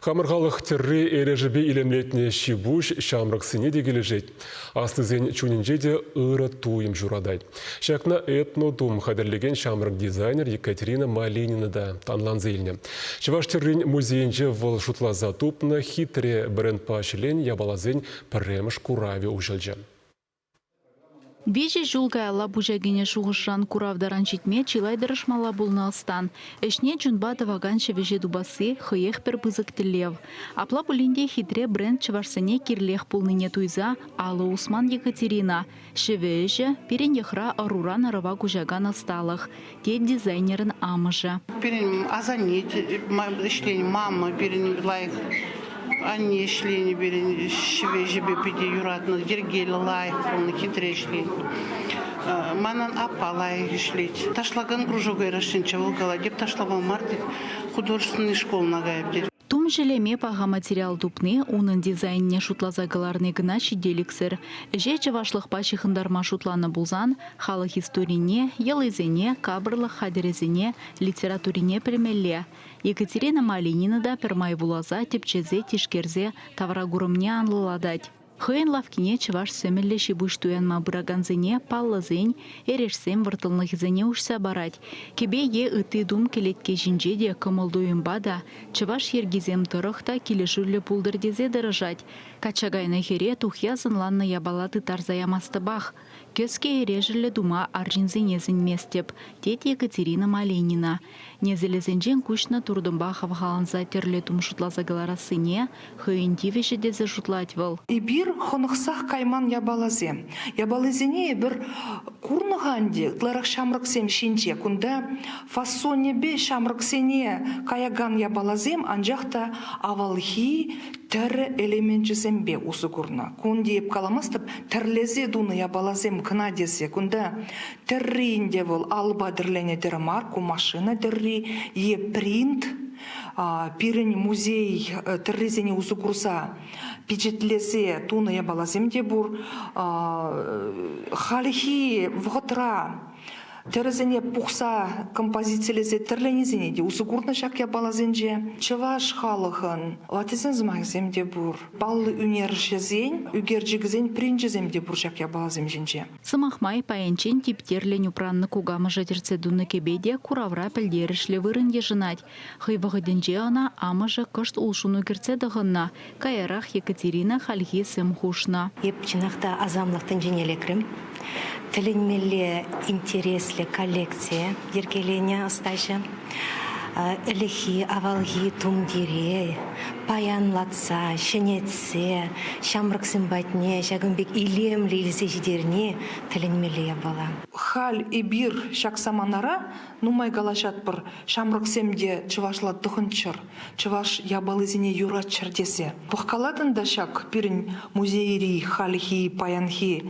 Хамӑр халӑх тӗрри эрешӗпе илемлетнӗ ҫи-пуҫ ҫамрӑксене те килӗшет. Аслисен чунӗнче те ырӑ туйӑм ҫуратать. Ҫакна этнотум хатӗрлекен ҫамрӑк дизайнер Екатерина Малинина та ӑнланса илнӗ. Чӑваш тӗррин музейӗнче вӑл шутласа тупнӑ хитре брендпа ҫӗлен япаласен пӗрремӗш куравӗ уҫӑлчӗ. Виҫӗ ҫул каялла пуҫа кӗнӗ шухӑшран курав таран ҫитме чылай тӑрӑшмалла пулнӑ ӑстан. Ӗҫне чунпа тӑвакан ҫӗвӗҫе тупасси хӑех пӗр пысӑк тӗллев. Апла пулин те хитре бренд чӑвашсене кирлех пулнине туйса алӑ усман Екатерина. Ҫӗвӗ ӗҫӗ пирӗн йӑхра ӑруран ӑрӑва куҫакан ӑсталӑх, тет дизайнерӑн амӑшӗ. Пирӗн асанне ӗҫленӗ, мама пирӗн лайӑх анне ӗҫленӗ пирӗн ҫӗве ӗҫӗпе питӗ юратнӑ, йӗркеллӗ, лайӑх пулнӑ, хитре ӗҫленӗ. Манӑн аппа лайӑх ӗҫлет. Ташлакан кружока ярасшӑнччӗ, вӑл калать, эп ташлама мар тет, художественнӑй школӑна каяп тет. Тум ҫӗлеме паха материал тупни, унӑн дизайнне шутласа кӑларни кӑна ҫителӗксӗр. Ӗҫе чӑвашлӑхпа ҫыхӑнтарма шутланӑ пулсан халӑх историне, йӑлисене, капӑрлӑх хатӗрӗсене, литературине пӗлмелле. Екатерина Малинина та пӗрмай вуласа, тӗпчесе, тишкерсе тавракурӑмне анлӑлатать. Хӑйӗн лавккине чӑваш сӗмӗллӗ ҫи-пуҫ туянма пыракансене паллӑсен, эрешсен вӑрттӑнлӑхӗсене уҫса парать. Кӗпе е ытти тум кӗлетке ҫинче те кӑмӑл-туйӑмпа та, чӑваш йӗркисем тӑрӑх та килӗшӳллӗ пултӑр тесе тӑрӑшать. Качча кайнӑ хӗре тухья сӑнланнӑ япала тыттарса ямастӑпах. Кӗске эрешӗллӗ тума арҫынсене сӗнместӗп, тет Екатерина Малинина. Несӗлӗсенчен куҫнӑ туртӑмпа хавхаланса тӗрлӗ тум шутласа кӑларассине хӑйӗн тивӗҫӗ тесе шутлать вӑл. Эпир хӑнӑхсах кайман япаласем. Япалисене эпир курнӑ-ха ӗнтӗ ытларах ҫамрӑксем ҫинче. Кунта фасонӗпе ҫамрӑксене каякан япаласем, анчах та авалхи тӗрӗ элеменчӗсемпе усӑ курнӑ. Кунти эп каламастӑп, тӗрлесе тунӑ япаласем кӑна тесе. Кунта Тӗрри ӗнтӗ вӑл алӑпа тӗрленӗ тӗрӗ мар, ку машина тӗрри е принт. Пирӗн музей тӗррисене усӑ курса пичетлесе тунӑ япаласем те пур. Хальхи вӑхӑтра тӗрӗсене пухса композицилесе тӗрленисене те усӑ курнӑ ҫак япаласенче. Чӑваш халӑхӑн ваттисен сӑмахӗсем те пур. Паллӑ ӳнерҫӗсен ӳкерчӗкӗсен принчӗсем те пур ҫак япаласем ҫинче. Сӑмах май, паянччен типтерлӗн упраннӑ кукамӑшӗ тӗртсе тунӑ кӗпе те куравра пӗлтерӗшлӗ вырӑн йышӑнать. Хӑй вӑхӑтӗнче ӑна амӑшӗ кӑшт улшӑну кӗртсе тӑхӑннӑ, каярах Екатерина хальхи сӗм хушнӑ. Эп чӑнах та асамлӑх тӗнчине лекрӗм. Тӗлӗнмелле интереслӗ коллекцие йӗркеленӗ ӑстаҫӑ. Ӗлӗкхи, авалхи тумтире паянлатса, ҫӗнетсе ҫамрӑксем патне ҫакӑн пек илемлӗ илсе ҫитерни тӗлӗнмелле япала. Халь эпир ҫак саманара нумай калаҫатпӑр, ҫамрӑксем те чӑвашла тӑхӑнччӑр, чӑваш япалисене юратчӑр тесе. Пӑхкалатӑн та ҫак пирӗн музейри хальхи, паянхи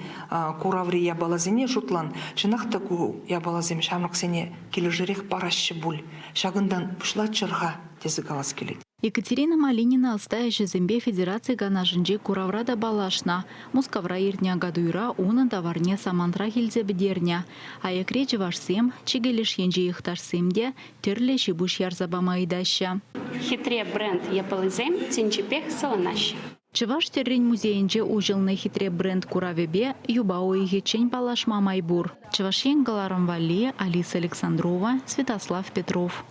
кураври япаласене шутлан, чӑнах та ку япаласем ҫамрӑксене килӗшерех параҫҫӗ пуль, ҫакӑнтан пуҫлаччӑр-ха тесе калас килет. Екатерина Малинина ӑста ӗҫӗсемпе Федераци Канашӗнчи куравра та паллашнӑ. Мускавра иртнӗ Акатуйра унӑн таварне самантрах илсе пӗтернӗ. Аякри чӑвашсем, чикӗ леш енчи йӑхташсем те тӗрлӗ ҫи-пуҫ ярса пама ыйтаҫҫӗ. Хитре бренд япалисем тӗнчипех саланаҫҫӗ. Чӑваш тӗррин музейӗнче уҫӑлнӑ хитре бренд куравӗпе юпа уйӑхӗччен паллашма май пур. Чӑваш Ен кӑларӑм валли Алиса Александрова, Святослав Петров.